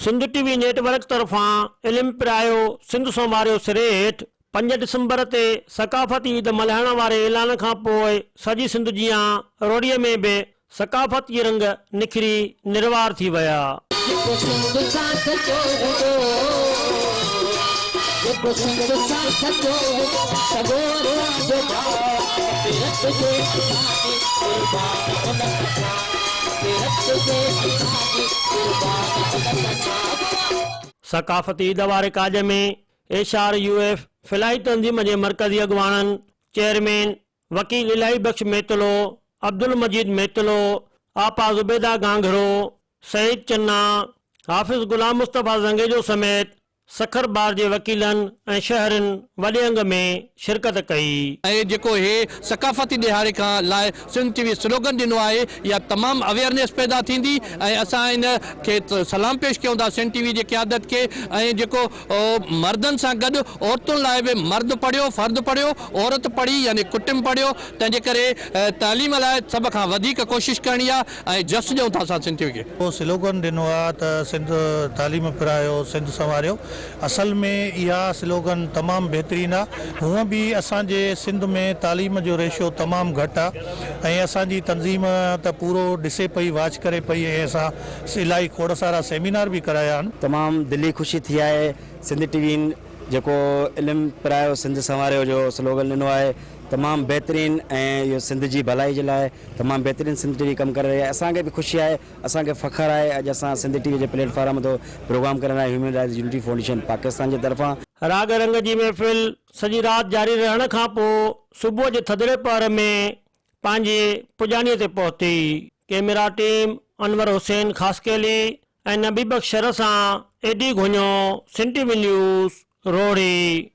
سنڌ ٽي V net work طرفان علم پرايو سنڌ سنواريو سري هيٺ پنج ڊسمبر تي ثقافتي عيد ملهائڻ واري اعلان کان پوء سڄي سنڌ جيان روهڙي ۾ به ثقافتي رنگ نکري نروار ٿي ويا. جيڪو سنڌ سان سچو هوندو، جيڪو سنڌ سان سچو هوندو، سڳو اسان جو ڀاء، رت جي اسان جي قربان ان کان، رت جي اسان جي قربان ان کان. ثقافتي عيد واري ڪاڄ ۾ ايڇ آر يو ايف فلاحي تنظيم جي مرڪزي اڳواڻن چيئرمين وڪيل الاهي بخش ميتلو، عبدالمجيد ميتلو، آپا زبيده گهانگهرو، سعيد چنا، حافظ غلام مصطفيٰ زنگيجو سميت سکر بار جي وڪيلن ۽ شهرين وڏي انگ ۾ شرڪت ڪئي. ۽ جيڪو هي ثقافتي ڏهاڙي کان لاء سنڌ ٽي وي سلوگن ڏنو آهي اها تمام اويئرنيس پيدا ٿيندي ۽ اسان ان کي سلام پيش ڪيون ٿا سنڌ ٽي وي جي قيادت کي ۽ جيڪو مردن سان گڏ عورتن لاء به مرد پڙهيو فرد پڙهيو عورت پڙهي يعني ڪٽنب پڙهيو تنهن جي ڪري تعليم لاء سڀ کان وڌيڪ ڪوشش ڪرڻي آهي ۽ جس ڏيون ٿا اسان سنڌ ٽي وي کي. اهو سلوگن ڏنو آهي ته سنڌ تعليم پرايو سنڌ سنواريو اصل ۾ اها سلوگن تمام بهترين آهي هونء به اسان جي سنڌ ۾ تعليم جو ريشو تمام گهٽ آهي ۽ اسان جي تنظيم ته پورو ڏسي پئي واچ ڪري پئي ۽ اسان الاهي کوڙ سارا سيمينار به ڪرايا آهن. تمام دلي خوشي ٿي آهي سنڌ ٽي وي جيڪو علم پرايو سنڌ سنواريو جو سلوگن ڏنو آهي تمام بهترين ۽ اهو سنڌ جي ڀلائي جي لاء تمام بهترين سنڌ ٽي وي ڪم ڪري رهي آهي اسان کي به خوشي آهي اسان کي فخر آهي اڄ اسان سنڌ ٽي وي جي پليٽ فارم تو پروگرام ڪري رهيا آهيون human rights unity foundation Pakistan جي طرفان. راڳ رنگ جي محفل سڄي رات جاري رهڻ کان پوء صبح جي ٿڌڙي پهر ۾ پنهنجي پڄاڻيء تي پهتي. ڪئميرا ٽيم انور حسين خاصخيلي ۽ نبي بخش شر سان اي ڊي گهوڃو، سنڌ ٽي وي نيوز، روهڙي.